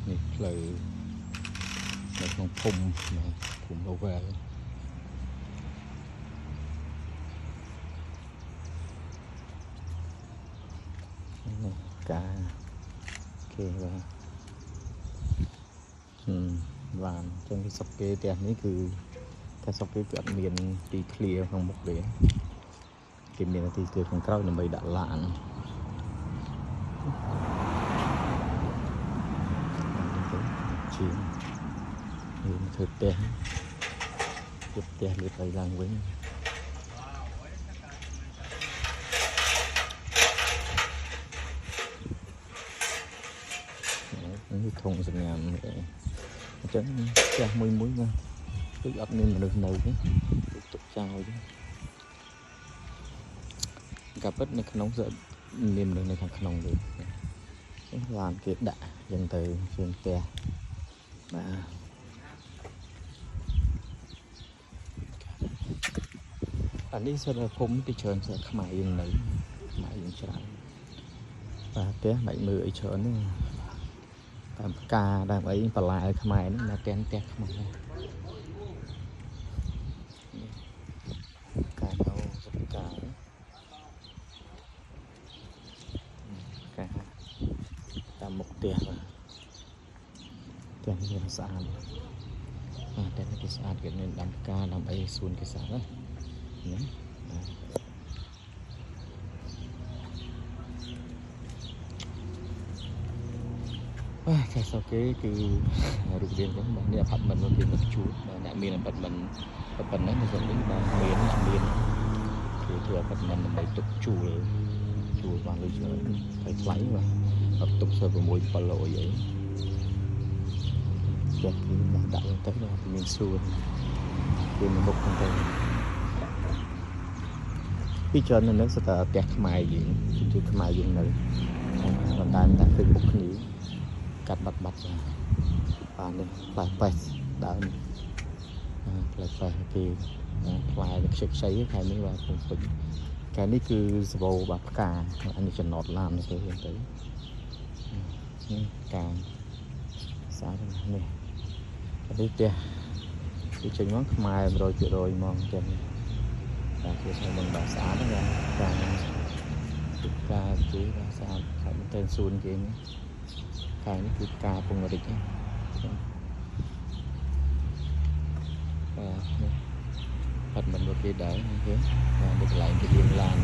នេះផ្លូវនៅក្នុងភូមិភូមិ Lowell នេះការគេបាទ បានអញ្ចឹងគេសុកគេផ្ទះនេះគឺតែសុកគេគឺអត់មានទីធ្លាក្នុងមុខទេគេមានទីធ្លាខាងក្រោយដើម្បីដាក់ឡានជាងយើងធ្វើផ្ទះជិបផ្ទះលើកឡើងវិញនេះធុងសម្រាមអញ្ចឹងផ្ទះមួយមួយណាគឺអត់មានមនុស្សនៅទេទុកចោលទេកាពិតនៅក្នុងមានមនុស្សនៅខាងក្នុងទេឡានគេដាក់អញ្ចឹងទៅជាងផ្ទះបាទអានេះសិតតែភូមិគេច្រើនសិតខ្មែរយើងនៅខ្មែរយើងច្រើនបាទផ្ទះមិនមើលអីច្រើនទេតាមផ្កាតាមអីបន្លែខ្មែរហ្នឹងមកទាំងផ្ទះខ្មែរកានៅសុខកាកាតាមមុខផ្ទះបាទផ្ទះនេះស្អាតបាទតែនេះគេស្អាតគេមានដាំផ្កាដាំអីសួនគេស្អាតណាណាបាទតែសោគេគឺរូបរាងចឹងបាទនេះ apartment មកគេមកជួលបាទអ្នកមាន apartment ប៉ុណ្ណេះនៅស្រុកនេះបាទមានអ្នកមានគេធ្វើ apartment ដើម្បីទុកជួលជួលបានលុយច្រើនថ្លៃថ្លៃបាទអត់ទុកសើ6 700អីផ្ទះគេដាក់ទៅបាទមានសួនគេមានមុខហ្នឹងទៅពីច្រើននៅនឹងសិតតែផ្ទះខ្មែរយើងគឺខ្មែរយើងនៅប៉ុន្តែតែឃើញមុខគ្នាកាត់បាត់បាត់បាទនេះផ្លែប៉េសដើមផ្លែប៉េសគេផ្លែខ្ចីខ្ចីខែនេះបាទពងពេញខែនេះគឺសបោបាទផ្កាអានេះចំណតឡានទៅហ្នឹងទៅនេះផ្កាស្អាតណាស់នេះនេះផ្ទះគឺចេញមកខ្មែរ100%ហ្មងចឹងបាទគឺស្អាតមិនបាទស្អាតណាស់ផ្កាផ្កាគេបាទស្អាតស្អាតមែនទែនសួនគេនេះផ្កានេះគឺផ្កាពង្រិចបាទនេះបាត់មិនមកគេដែរគេបាទនេះកន្លែងគេលាងឡាន